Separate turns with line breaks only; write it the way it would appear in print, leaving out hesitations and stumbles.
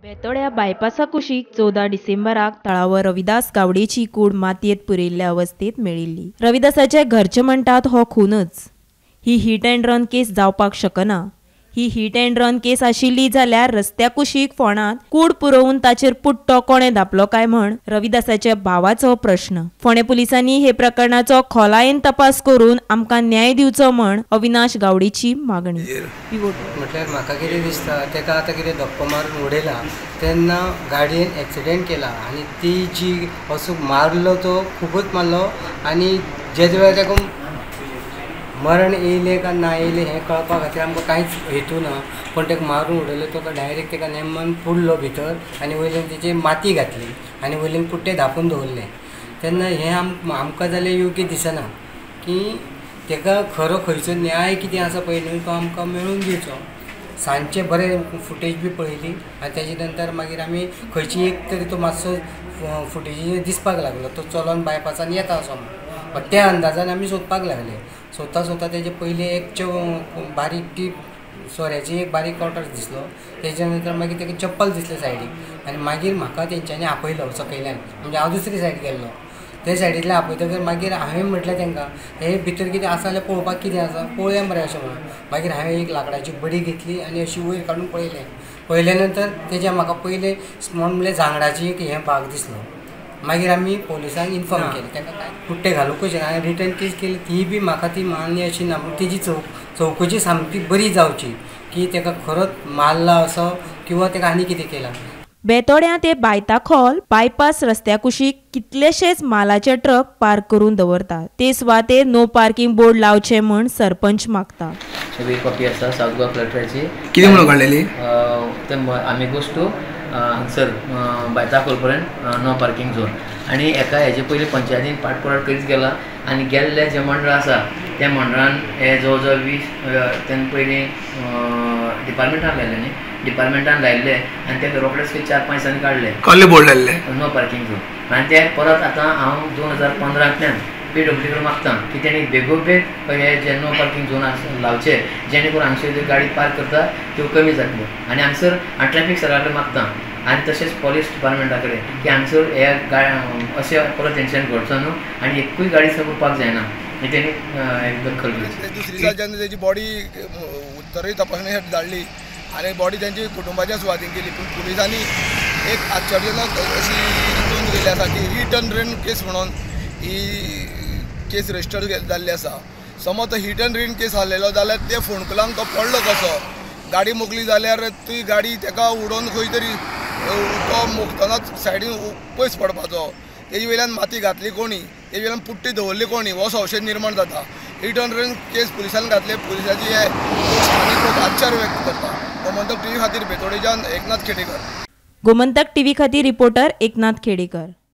बेतोड्या बायपासा कुशीक 14 डिसेंबराक तळावर रविदास गावडेची कूड मातयेंत पुरिल्ल्या अवस्थेत मेळिल्ली. रविदासाचे घरचे म्हणटात हो खूनच. ही हिट अँड रन केस जावपाक शकना. ही हिट अँड रन केस आशिल्ली जाल्यार रस्त्या कुशीक फोंडांत कूड पुरोवन ताचेर पुट्टो कोणें धापलो काय म्हण रविदासाच्या भावाचो प्रश्न. फोंडें पुलिसांनी हे प्रकरणाचो खोलायेन तपास करून आमकां न्याय दिवचो म्हण अविनाश गावडेची मागणी.
म्हटल्यार म्हाका कितें दिसता, ताका आतां कितें धक्को मारून उडयला तेन्ना गाडयेन एक्सिडेंट केला आनी ती जी असो मारलो तो खुबूच मारलो आनी जे वेळार ताका मरण येयलें काय ना येयलें हें कळपा खातीर आमकां कांयच हेतू ना, पूण ताका मारून उडयलो तो डायरेक्ट ताका नेमान पुडलो भितर आनी वयल्यान तेची माती घातली आनी वयल्यान पुट्टे धापून दवरले. तेन्ना हें आमकां जाल्यार योग्य दिसना की ताका खरो खंयचो न्याय कितें आसा पळय न्हू तो आमकां मेळून दिवचो. सांजचे बरें फुटेज बी पळयली आनी तेजे नंतर मागीर आमी खंयची एक तरी तो मातसो फुटेजी दिसपाक लागलो, तो चलोन बायपासान येता असो म्हण, बट त्या अंदाजान आमी सोदपाक लागले. सोदता सोदता तेजे पयलीं एक बारीक ती सोऱ्याची एक बारीक क्वॉर्टर दिसलो, तेज्या नंतर मागीर तेका चप्पल दिसलें सायडीक आनी मागीर म्हाका तेंच्यांनी आपयलो सकयल्यान, म्हणजे हांव दुसरी सायड गेल्लो ते सायडींतल्यान आपयतकीर मागीर हांवें म्हटलें तेंकां हे भितर कितें आसा जाल्यार पळोवपाक कितें आसा पळोवया मरे अशें म्हणून. मागीर हांवें एक लांकडाची बडी घेतली आनी अशी वयर काडून पळयलें. पळयले नंतर तेज्या म्हाका पयलें म्हणलें झांगडाची एक हें भाग दिसलो. मागीर आमी पोलिसांक इन्फॉर्म केलें, ताका कांय पुट्टे घालूंकच ना आनी रिटर्न केस केली ती बी म्हाका ती मान्य अशी ना, पूण तेजी चवकशी सामकी बरी जावची की ताका खरोच मारला असो किंवा ताका आनी कितें केलां.
बेतोड्यां ते बायताखोल बायपास रस्त्या कुशीक कितलेशेच मालाचे ट्रक पार्क करून दवरतात. ते सुवातेर नो पार्किंग बोर्ड लावचे म्हण सरपंच मागता.
सगळी कॉपी आसा साउथ गोवा कलेक्टराची.
कितें म्हणून काडलेली?
आमी गोस टू हांगसर बायताखोल पर्यंत नो पार्किंग झोन आनी एका हेजे पयलीं पंचायतीन पाठपुराव करीत गेला आनी गेल्ले जे मंडळ आसा त्या मंडळान हे जवळ जवळ 20 तेन्ना पयलीं डिपार्टमेंटान लायले न्ही, डिपार्टमेंटान लायिल्ले आनी ते रोखडेच 4-5 दिसांनी काडले,
कसले बोर्ड लायिल्ले
नो पार्किंग झोन. आनी ते परत आतां हांव 2015 PWD कडेन मागता की तेणी बेगोबेग हे जे नो पार्किंग झोन लावचे जेणे करून हांगसर ज्यो गाडी पार्क करता त्यो कमी जातल्यो. आनी हांगसर हांव ट्रॅफीक सरा कडेन मागता आनी तशेंच पोलीस डिपार्टमेंटा कडेन की हांगसर हे अशें परत इन्सिडंट घडचो न्हू आनी एकूय गाडी थंय उरपाक जायना हें तेणी दखल घेवची.
दुसरी दिसा जेन्ना तेजी बॉडी उत्तरय तपासणी धाडली आनी बॉडी तेंची कुटुंबाच्या सुवादीन केली, पूण पुलिसांनी एक आश्चर्यजनक अशी नोंद केल्ली आसा की हिट अँड रन केस म्हणून ही केस रजिस्टर जाल्ली आसा. समज तो हिट अँड रन केस आहलेलो जाल्यार ते फोंडकुलांक तो पडलो कसो, गाडी मोखली जाल्यार ती गाडी ताका उडोवन खंय तरी तो मोखतनाच सायडीन पयस पडपाचो, तेजे वयल्यान माती घातली कोणी, तेजे वयल्यान पुट्टी दवरली कोणी, हो संशय निर्माण जाता. हिट अँड रन केस पुलिसान घातले, पुलिसाची हे स्थानीक लोक आश्चर्य व्यक्त करता. गोमंतक टीव्ही खातीर बेतोडेच्यान एकनाथ खेडेकर.
गोमंतक टीव्ही खातीर रिपोर्टर एकनाथ खेडेकर.